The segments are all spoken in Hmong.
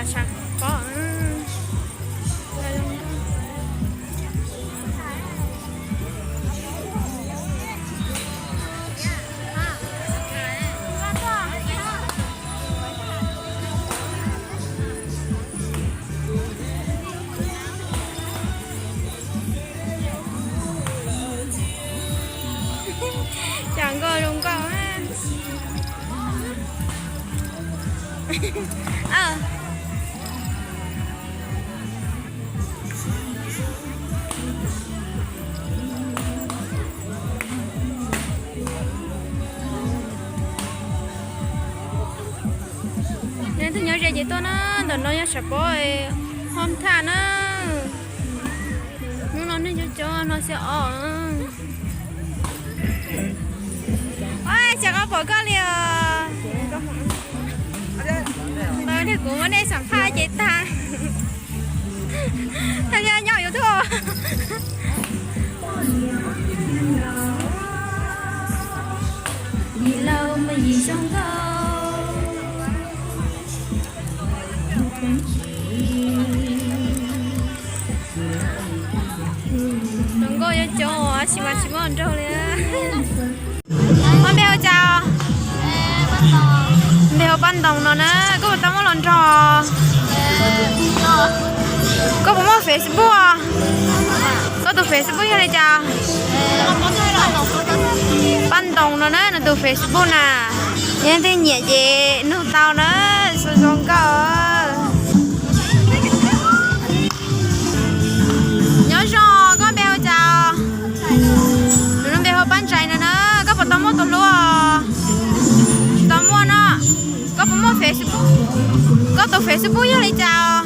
Tshav pob. Cas nkauj zoo nkauj. Leej twg nyob ze ces tuaj na, ntawm no yog tshav pob Hom Thaj na. Hnub no neeg coob coob no xiab os. Ua cas koj pom koj li os. Ntawd kuv muab nej xam phaj ces tag. Thaj Yaj nyob YouTube. Yim laus mas yim zoo nkauj. Zoo nkauj coob coob tab sis mas tsis muaj hluas nraug li. Koj npe hu cas? Npe hu Paj Ntoos no na, koj puas tau muaj hluas nraug? Koj puas muaj Facebook? Koj tus Facebook yog li cas? Paj Ntoos no na, nws tus Facebook na. Yog leej twg nyiam ces nug tau na, zoo zoo nkauj. Nyob zoo, koj npe hu cas? Nws lub npe hu Paj Ntsais no na, koj puas tau muaj tus hlub? Tsis tau muaj no. Koj puas muaj Facebook? Koj tus Facebook yog li cas?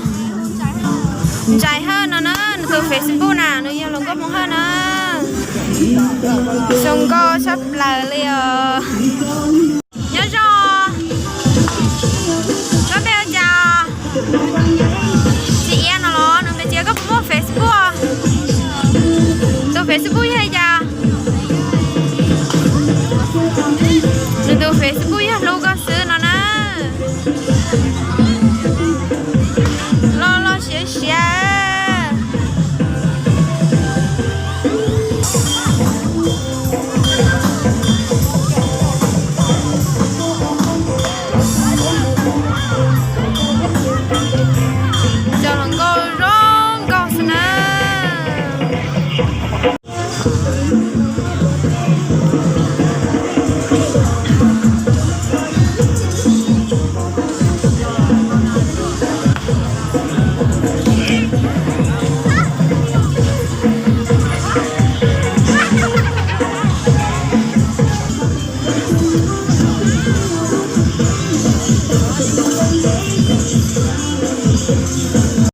Ntsais Hawj no na, nws tus Facebook na, nws yog hluas nkauj Hmoob Hawj na. Zoo nkauj tshaj plaws li os. Nyob zoo, koj npe hu cas? Txiv Iab no los? Nws npe Txiv Iab. Koj puas muaj Facebook? Tus Facebook yog li cas? Nws tus Facebook yog hlub koj xwb.